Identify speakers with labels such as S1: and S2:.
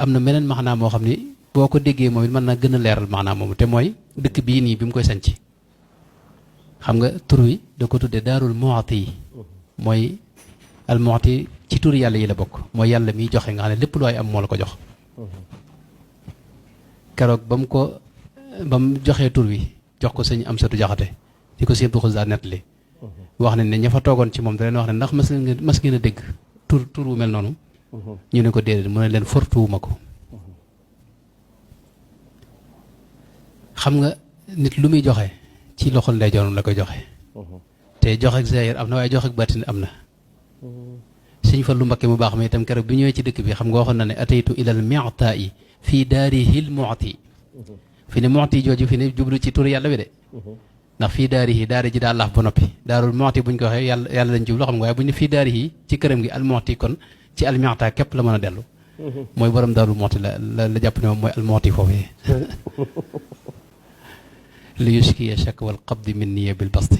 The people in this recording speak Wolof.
S1: am na meneen maxnaa moo xam ni boo ko déggee moom it mën na gën a leeral maxnaa moomu te mooy dëkk bii nii bi mu koy sanc xam nga tur wi da ko tuddee daarul mu'ti mooy al mu'ti ci tur yàlla yi la bokk mooy yàlla miy joxe nga xam ne lépp lu waay am moo la ko jox keroog ba mu joxee tur wi jox ko sëñ Amsatu Jaxate di ko sëñ Abdu Xudoos daa nettali wax nañ ne ña fa toogoon ci moom da leen wax ne ndax mas ngeen a dégg tur wu mel noonu ñu ne ko déedéet mu ne leen fortuwuma ko xam nga nit lu muy joxe ci loxol ndeyjooram la koy joxe te joxe ak zahir am na waaye joxe ak baatin am na sëñ Fallu Mbakke mu baax ma itam keroog bi ñëwee ci dëkk bi xam nga waxoon na ne ataytu ilal mi'ta'i fii daarihil mu'ti fi ne mu'ti jooju fi ne jublu ci tur yàlla bi de ndax fii daarihi daari ji daa laaf ba noppi daarul mu'ti buñ ko waxee yàlla lañ jublu xam nga waaye buñ ne fii daarihi ci këram gi al mu'ti kon ci al mi'ta képp la mën a dellu mooy borom daarul mu'ti la jàpp ne moom mooy al mu'ti foofu li yuskiya shak wal qabdi min niya bil basti